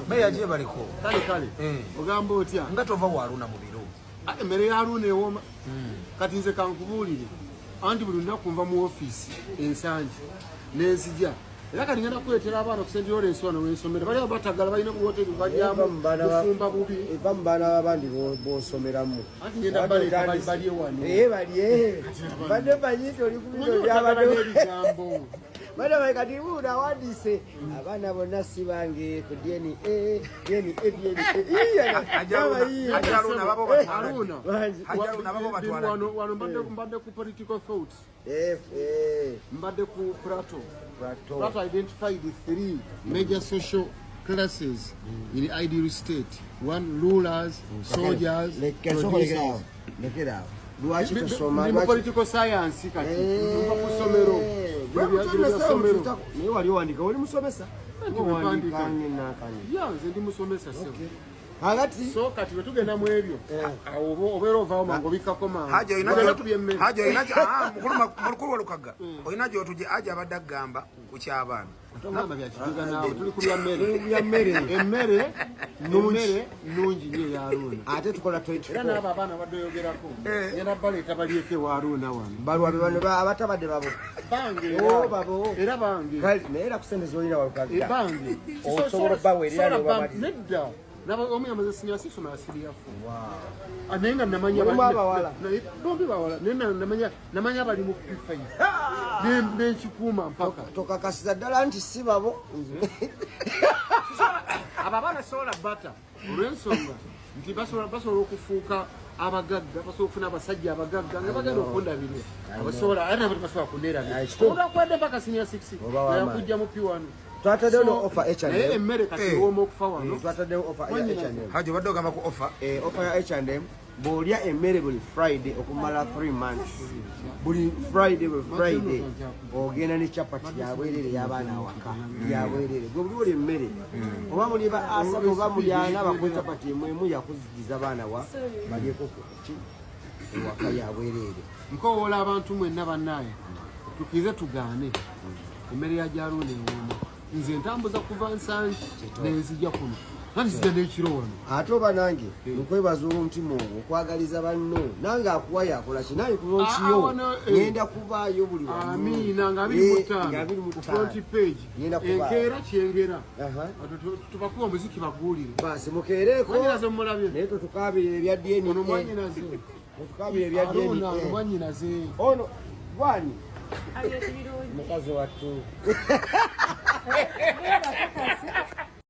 Meya gyebaleko. Kale kale. Eh. Ogamba otya? Nga tova waluna mu biro. Ah, emmere ya Haruna ewooma. Kati nze kankubuulire. Anti buli lunaku nva mu ofiisi ensangi nenzija. Era kati ngenda kuleetera abaana ku St. Lawrence wano wensomera. Bali awo batagala balina buwoteri bajjamu bufumba bubi. Eva mu baana b'abandi b'osomeramu. Anti ngenda baleeta balye wano. Eh balye. Badde manyi nti oli ku bino byabadde. Ebigambo. Bana bae kati wuuno awandiise abaana bonna si bange ku DNA DNA DNA. Haruna. Wano wano mbadde mbadde ku political thought. Mbadde ku Plato. Plato identified the three major social classes in the ideal state. One, rulers, soldiers, producers. Lekera awo. Lwaki tosoma? Ndi mu political science kati. Nva ku ssomero. Bino bya ssomero. Naye wali owandika, oli musomesa. Anti bwe mpandiika. Owandiika. Ya, nze ndi musomesa ssebo. Kakati So kati bwe tugenda mu ebyo, awo obeera ovaawo mangu obikkako mangu. Haji olina Tugenda ku by'emmere. Haji olina ah, mukulu Walukaga olina gy'otuje. Haji abadde agamba ku ky'abaana. Togamba bya kijuga naawe, tuli ku bya mmere. Bya mmere. Emmere emmere nnungi nnyo eya Haruna. Ate tukola Era 24. n'abo abaana badde oyogerako, ngenda baleeta balyeko ewa Haruna wano. Balwa be bano abatabadde babo. Bange Oh, era. Babo. Era bange. Kale naye era ku sente z'olina Walukaga. Bange. Osobola obbaweerera Sobola n'obamaliza. Nedda. Omu yamaze senior six, omulala senior four. Ah, naye nga namanya Mulimu abawala? Naye bombi bawala. Naye namanya bali mu P5. Nenkikuuma mpaka. Tokakasiza ddala nti si babo. Abo abaana sobola bata olw'ensonga nti basobola okufuuka abagagga, basobola okufuna abasajja abagagga nga bagenda okundabirira. Abasobola ate nabo tebasobola kuneerabira. Ah, kituufu. Omuntu akuwadde mpaka senior six Oba w'amaanyi. yakujja mu P1. Twataddewo no offer H&M. Naye emmere kati ewooma okufa wano. Twataddewo offer ya Mwannyinaze. H&M. Haji obadde ogamba ku offer. Offer ya H&M, bw'olya emmere buli Friday okumala 3 months, buli Friday, buli Friday ogenda ne chapati yabwerere y'abaana awaka yabwerere. Gwe buli olya emmere, oba muli ba asatu oba muli ana, bakuwe chapati emu emu yakuzigiza baana wa balyeko ku ki ewaka yabwerere. Nkowoola abantu mwenna bannaaye, tukirize tugaane, emmere ya Haruna ewooma. Nze ntambuza kuva Nsangi nenzija kuno, anti nzija n'ekiro wano. Ate oba nange nkwebaza olw'omutima ogwo okwagaliza banno, nange akuwa yakola ki nange ku Ah, lonkiyo wano, ngenda kubaayo buli wamu. Amiina, nga abiri mu Nga ttaano 25. Ku front page. Ngenda kubaayo. Enkeera kyengera. Tubakuba omuziki baguwulire. Basi mukeereko. Mwanyinaze mumulabye. Naye totukaabira ebya DNA. Ono mwanyinaze. Totukaabira ebya Haruna ono DNA. mwanyinaze. Ono gwani mukazi wattu.